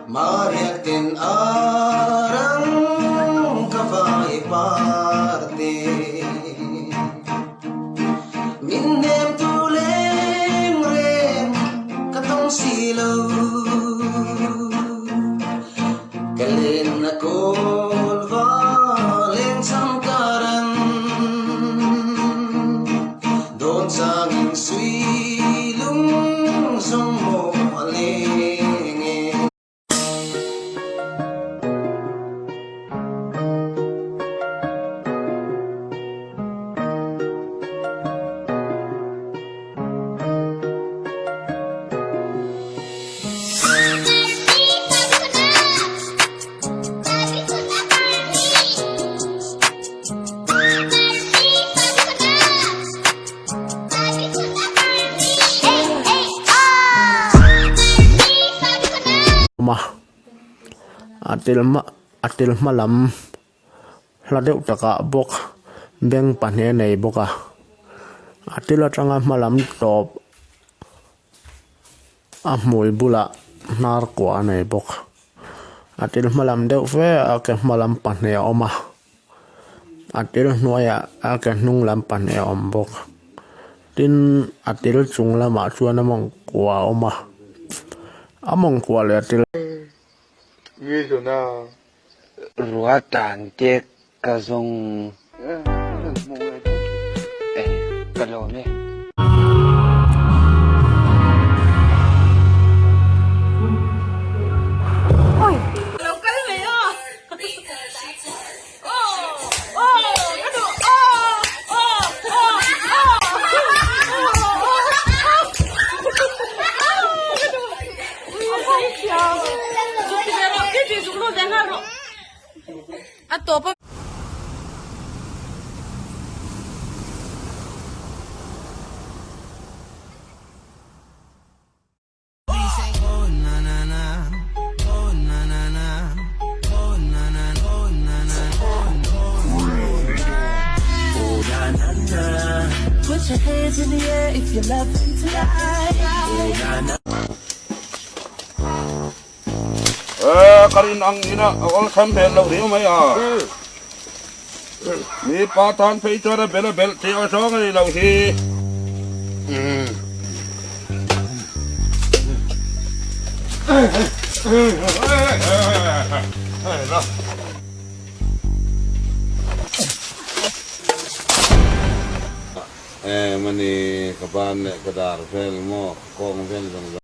Mahriak ten arang ka vai parte. Min hnem tu leng reng ka tawng si lo. Ka len na kawl va leng chang ka ran. Dawn chang in sui lung zong maw a leng e. Awm a a tel hma a tel hma lam hla deuh takah bawk beng pahnih a nei bawk a a tel atanga hma lam tawp a hmui bulah hnar kua a nei bawk a tel hma lam deuh fe a ke hma lam pahnih a awm a a tel hnuaiah a ke hnung lam pahnih a awm bawk tin a tel chung lamah chuan a mawng kua a awm a a mawng kua leh a tel. Ruatan te ka zawng e ka lawm e. Ka rin ang ina a awlsam hmel loh riau mai a. Mi pa tan phei chuan a bel a belh tih a zawng a ni lo hi. Em a ni, ka ban leh ka dar vel maw, ka kawng vel zawng zawng.